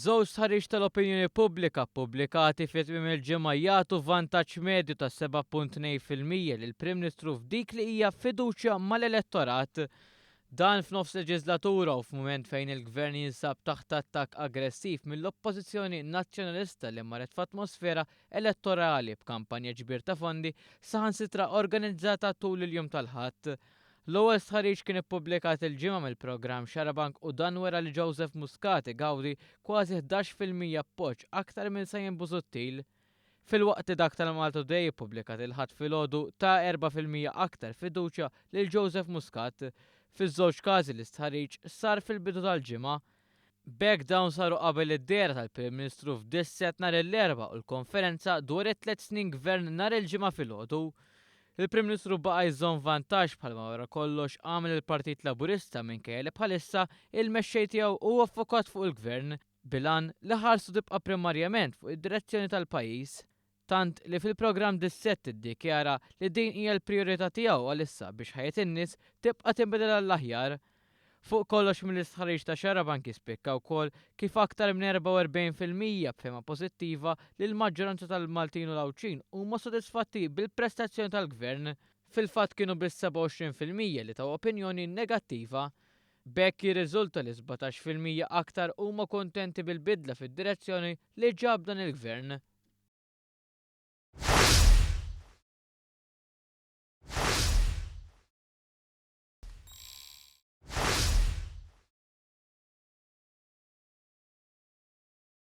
Żewġ stħarriġ tal-opinjoni pubblika ppubblikati fi tmiem il-ġimgħa jagħtu vantaġġ medju ta' 7.2% lill-Prim Ministru f'dik li hija fiduċja mal-elettorat. Dan f'nofs leġiżlatura u f'mument fejn il-Gvern jinsab taħt attakk aggressiv mill-Oppożizzjoni Nazzjonalista li marret f'atmosfera elettorali b'kampanja ġbir ta' fondi saħansitra organizzata tul il-jum tal-Ħadd. L-ewwel stħarriġ kien ippubblikat il-Ġimgħa mill-programm Xarabank u dan wera li Joseph Muscat igawdi kważi 11% appoġġ aktar minn Simon Busuttil. Filwaqt li dak tal-MaltaToday ippubblikat il-Ħadd filgħodu ta 4% aktar fiduċja lil Joseph Muscat. Fiż-żewġ każi l-istħarriġ sar fil-bidu tal-ġimgħa. B'hekk dawn saru qabel id-dehra tal-Prim Ministru f'Disset nhar l-Erbgħa u l-konferenza dwar it-tlett snin gvern nhar il-Ġimgħa filgħodu. Il-Prim Ministru baqa' jżomm vantaġġ bħalma wara kollox għamel il-Partit Laburista minkejja li bħalissa il-mexxej tiegħu huwa ffokat fuq il-gvern bil-għan li ħarstu tibqa' primarjament fuq id-direzzjoni tal-pajjiż. Tant li fil-programm Dissett iddikjara li din hija l-prijorità tiegħu għalissa biex ħajjet in-nies tibqa' tinbidel għall-aħjar. Fuq kollox mill-istħarriġ ta' Xarabank jispikka wkoll kif aktar minn 44% b'fehma pożittiva li l-maġġoranza tal-Maltin u l-Għawdxin huma sodisfatti bil-prestazzjoni tal-Gvern. Fil-fatt kienu biss 27% li taw opinjoni negattiva. B'hekk jirriżulta li 17% aktar huma kuntenti bil-bidla fid-direzzjoni li ġab dan il-Gvern.